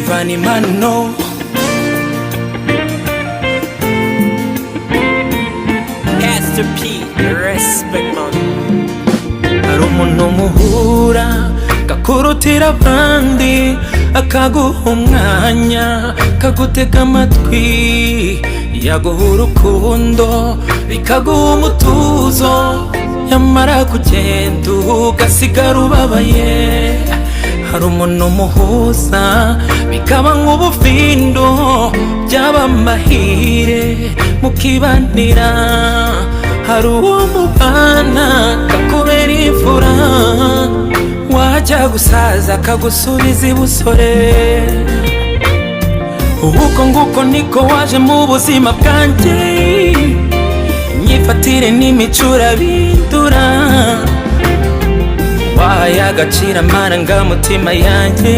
Ivan Impano. Pastor P, respect man. Hari umuntu muhura akakurutira abandi, akaguha umwanya, akagutega amatwi, yaguha urukundo bikaguha umutuzo, yamara kugenda ugasigara ubabaye. Hari umuntu muhuza bikaba nk'ubufindo, byaba amahire mukibanira. Hari uwo mubana akakubera imfura, wajya gusaza akagusubiza ibusore. Uko nguko niko waje mu buzima bwanjye, imyifatire n'imico urabindura, wahaye agaciro amarangamutima yanjye,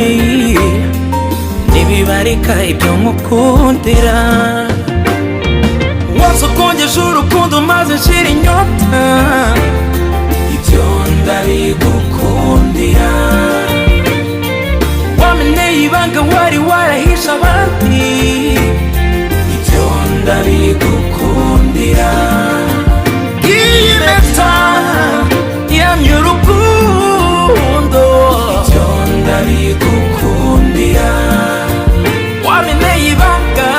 ntibibarika ibyo nkukundira. Wose ukongeje urukundo maze nshira inyota, ibyo ndabigukundira. Wameneye ibanga wari warahishe abandi, ibyo ndabigukundira. Iyi mpeta yamye urukundo, ibyo ndabigukundira. Wameneye ibanga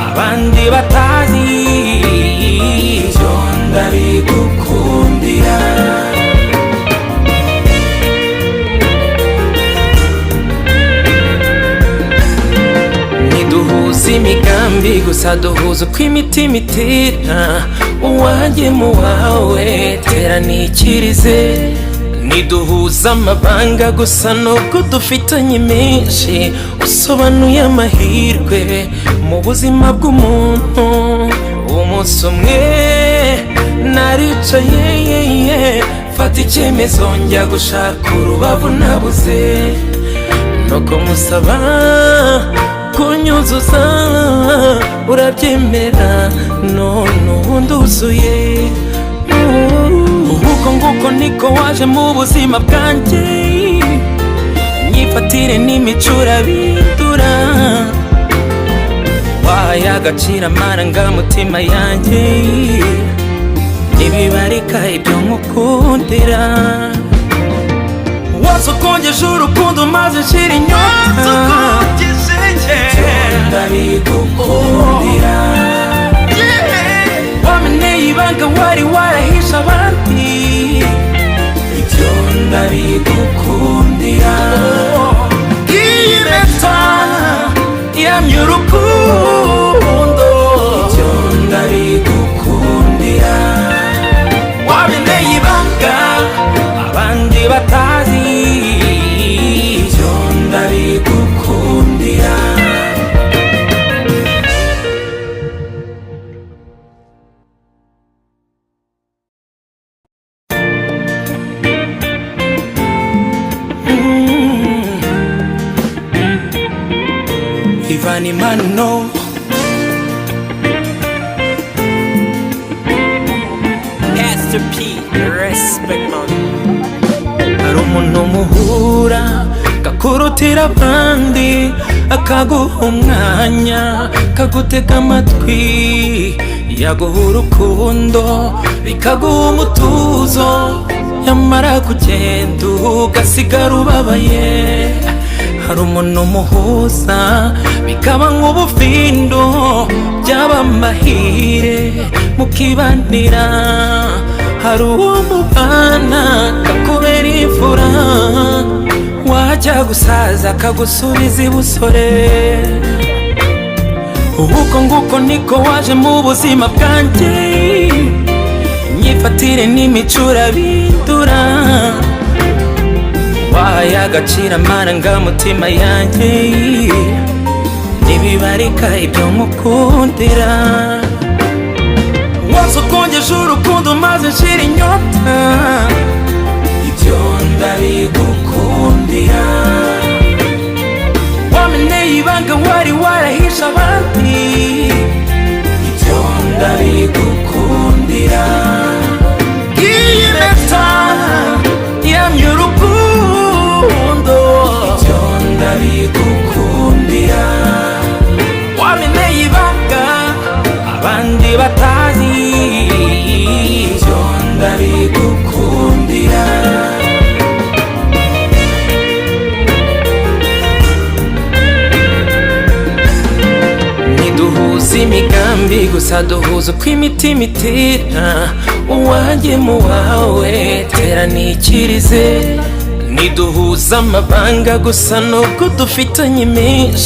abandi batazi, ibyo ndabigukundira. Ntiduhuza imigambi gusa, duhuza uko imitima itera. Uwanjye mu wawe teranikirize. Ntiduhuza amabanga gusa, nubwo dufitanye menshi. Usobanuye amahirwe mu buzima bw'umuntu. Umunsi umwe naricaye mfata icyemezo, njya gushaka urubavu nabuze, nuko musaba kunyuzuza, urabyemera none ubu nduzuye. Uko nguko niko waje mu buzima bwanjye, imyifatire n'imico urabindura, wahaye agaciro amarangamutima yanjye, ntibibarika ibyo nkukundira. Wose ukongeje urukundo maze nshira inyota, ndabigukundira. Wameneye ibanga wari warahishe abandi, ibyo ndabigukundira. Iyi mpeta yamye urukundo, ibyo ndabigukundira. Wameneye ibanga abandi batazi, ibyo ndabigukundira. Ivan Impano. Pastor P, respect man. Hari umuntu muhura akakurutira abandi, akaguha umwanya, akagutega amatwi, yaguha urukundo bikaguha umutuzo, yamara kugenda ugasigara ubabaye. Hari umuntu muhuza bikaba nk'ubufindo, byaba amahire mukibanira. Hari uwo mubana akakubera imfura, wajya gusaza akagusubiza ibusore. Uko nguko niko waje mu buzima bwanjye, imyifatire n'imico urabindura, wahaye agaciro amarangamutima yanjye, ntibibarika ibyo nkukundira. Wose ukongeje urukundo maze nshira inyota, ibyo ndabigukundira. Wameneye ibanga wari warahishe abandi, ibyo ndabigukundira. Iyi mpeta yamye urukundo, ibyo ndabigukundira. Gusa duhuza uko imitima itera, uwanjye mu wawe teranikirize. Niduhuza amabanga gusa nubwo dufitanye menshi.